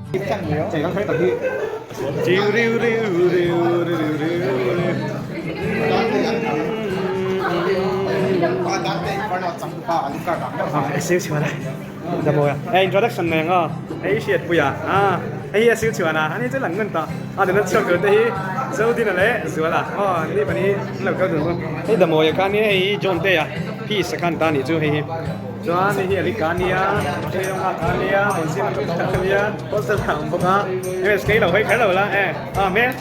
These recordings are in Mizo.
Introduction nei ang aw hei i hriat pui a hei hi a sil chhuan a ani chu lang ngun tawh a tuna chhuak tur te hi Zodina leh Zuala aw an ni pahnih an lo kal dun bawk hei Damawia kha ania hei hi John te a Peace a khan ta anih chu hei hi chuan hei hi Alika ania hei hi Ronghaka ania Bonzina a nia Hostel ah a awm bawk a MSK lo hawi kher lo la e a hmel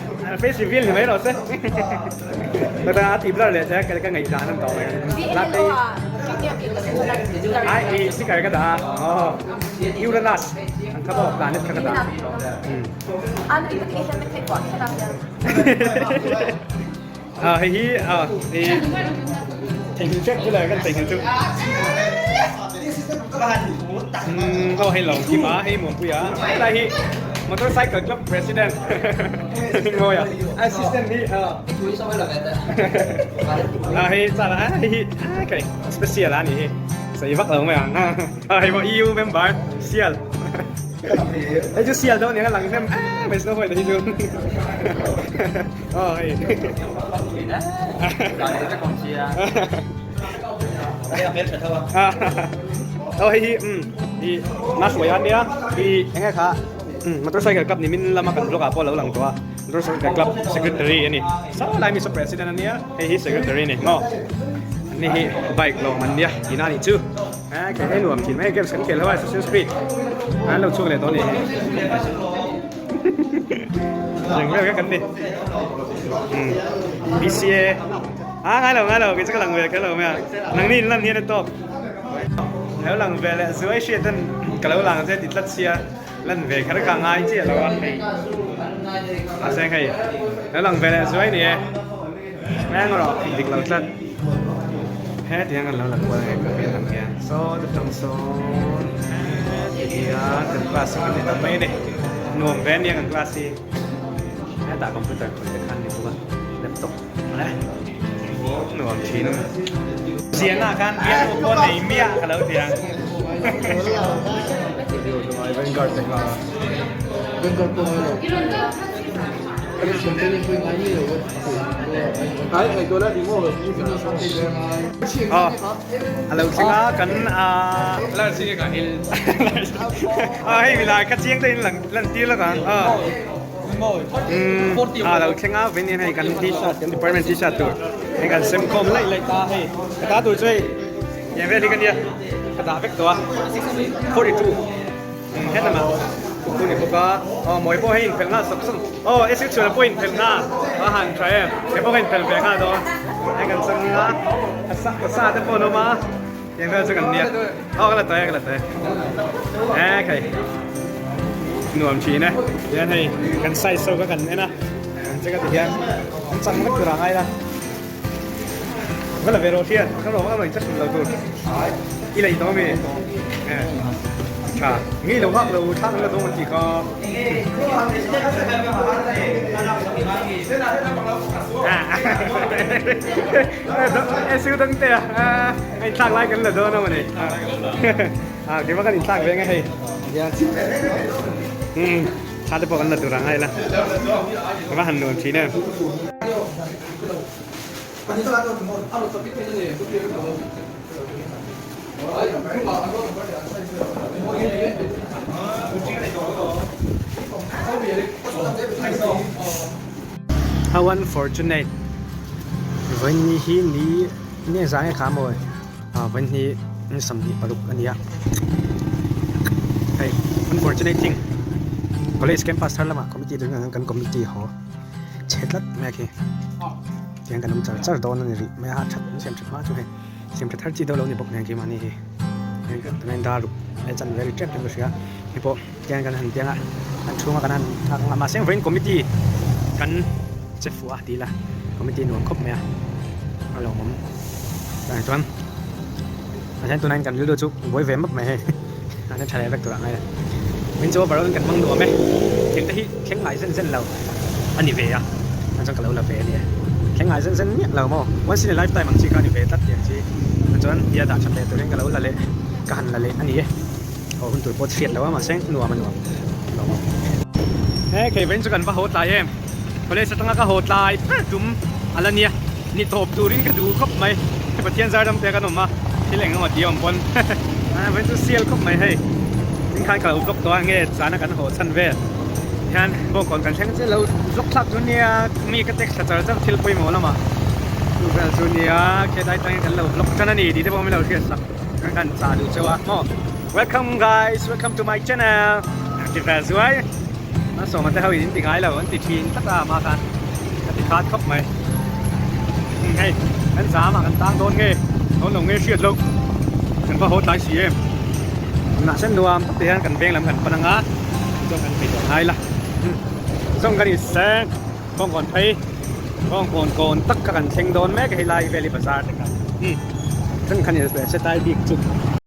face reveal ni mai lo se Tata a tih blur leh che ka ka ngaih dan an tawh mai Latte ai i sticker ka dah a aw Uranus an kha pawh planet kha ka dah a hei hi a i theihnghilh ṭep chu le kan theihnghilh chu aw hei lo kim a hei muanpui a helai hi motorcycle club president Hmingmawia assistant hi a hei char a hei hi kai special a nih hi sawi vak lo mai ang a hei pawh EU member sial hei chu sial dawn nia lang hnem em mai snow white hi chu aw hei Aw hei hi umm i Nashway a nia i eng nge kha umm motorcycle club ni min lama kan blog ah pawh a lo lang tawh a motorcycle club secretary a ni saw lai mi saw president a nia hei hi secretary a ni maw ani hi bike lawm an nia tihna a nih chu a ke hei nuam thin mai games kan khel ho a Assassin's Creed an lo chhuak leh tawh a ni eng vel kha kan ni umm BCA. A ngai lo ngai lo kei chu ka lang ve kher lo mai a nangni in lan hian a tawk lo lang ve leh zuai hriat ten ka lo lang che ti tlat sia lan ve kher ka ngai chiah lo a hei a seng hei lo lang ve leh zuai ni e reng rawh dik lo tlat hetiang kan lo la kual nge ka hmel ang hian saw te tang sawn heti hian kan class hi kan ni ta mai a ni nuam ve ania kan class hi hetah computer khawih te khan ni bawk a laptop. Nuam thin. Ziana khan bialnu pawh nei miah ka lo ti ang. Vanguard te kha. Vanguard pawh ngai lo. Aw a lo thleng a kan a hei milai kha chiang te in lan tir lawk ang aw. Umm a lo thleng a vawiin hian hei kan t-shirt kan department t-shirt tur hei kan sem khawm laih laih ta hei ka ta tur chu hei eng vel hi ka nia ka dah vek tawh a 42 umm hetlama kut ni bawk a aw mawi pawh hei inphelh nghal sawk sawk aw SU chhuana pawh inphelh nghal a han tha em hei pawh ka inphelh ve nghal dawn hei kan chang a a sa a sa te pawh an awm a eng vel chu kan nia aw ka la tawi a ka la tawi e khai. Nuam thin e tihian hei kan size ho kha kan en a an che ka ti hian an chang vek tur ah ngai la va la ve rawh hriat ka rawh vak lo in che hrim lo tur i lei tawh ami e tha ngei lo vak lo thla kan la dawn an tih kha e siu dang te a a inthlak lai kan la dawn a mawni. A keimah kan inthlak ve nge hei umm thla te pawh kan la tur ang a ila ka va han nuam thin em. How unfortunate vawiin hi ni ni engzah nge kha maw. Vawiin hi ni 26 a ni a hei unfortunate thing college campus thar lamah committee tur hian kan committee haw chhe tlat mai a khi tiang kan awm char char dawn a ni rih mai a that an siam that hma chu hei siam that har chi deuh lo a ni bawk nen keimahni hi tunah dar ruk a chan vel tep tep ka hria hei pawh tiang kan han tiang a an chhunga kan han nghak ang a mahse vawiin committee kan che fuh a tih ila committee nuam khawp mai a a lawmawm. Tah chuan a then tunah hian kan rilru chu buai ve map mai hei a then tha leh vek tur ah ngai a min chu overall in kan hmang nuam e thil te hi thleng ngai zen zen lo a ni ve a chuan chuan ka lo la ve a nia thleng ngai zen zen miah lo maw once in a lifetime ang chi kha a ni ve tlat tih ang chi chuan chuan tia dah that leh turin ka lo la leh ka han la leh a ni e aw hun tur pawh chhiat lo a mahse nuam a nuam. He kei vawiin chu kan va haw tlai em? College atanga ka haw tlai ber tum a la nia. Ni tawp turin ka duh khawp mai. Hei Pathian zar dam te kan awm a, thil eng emaw tih a awm pawn vawiin chu sial khawp mai hei. Tin khan ka lo vlog tawh a, nge zana kan haw chhan vel hian bawngkawn kan thleng chiah lo vlog thlak chu nia mi ka text thla char char thil pawimawh lamah chu vel chu nia khedai tangin kan lo vlog tan a ni tih te pawh min lo hriat sak. Kan kan chah duh cheu a maw. Welcome guys, welcome to my channel. Ti vel zuai. An sawma te ho in ti ngai lo an ti thin tlat a ma khan. Ka ti khat khawp mai. Hei, kan zam ah kan tang dawn nge, dawn lo nge hriat loh. Kan va haw tlai si em. Tunah sen nuam tak te hian kan veng lam kan pan anga chuan kan phei tawh ngai la. Zawng kan inseng kawngkawn phei. Kawngkawn kawn tak kha kan thleng dawn mek a helai veli bazar te kha. Chuan khan in setai bik chu.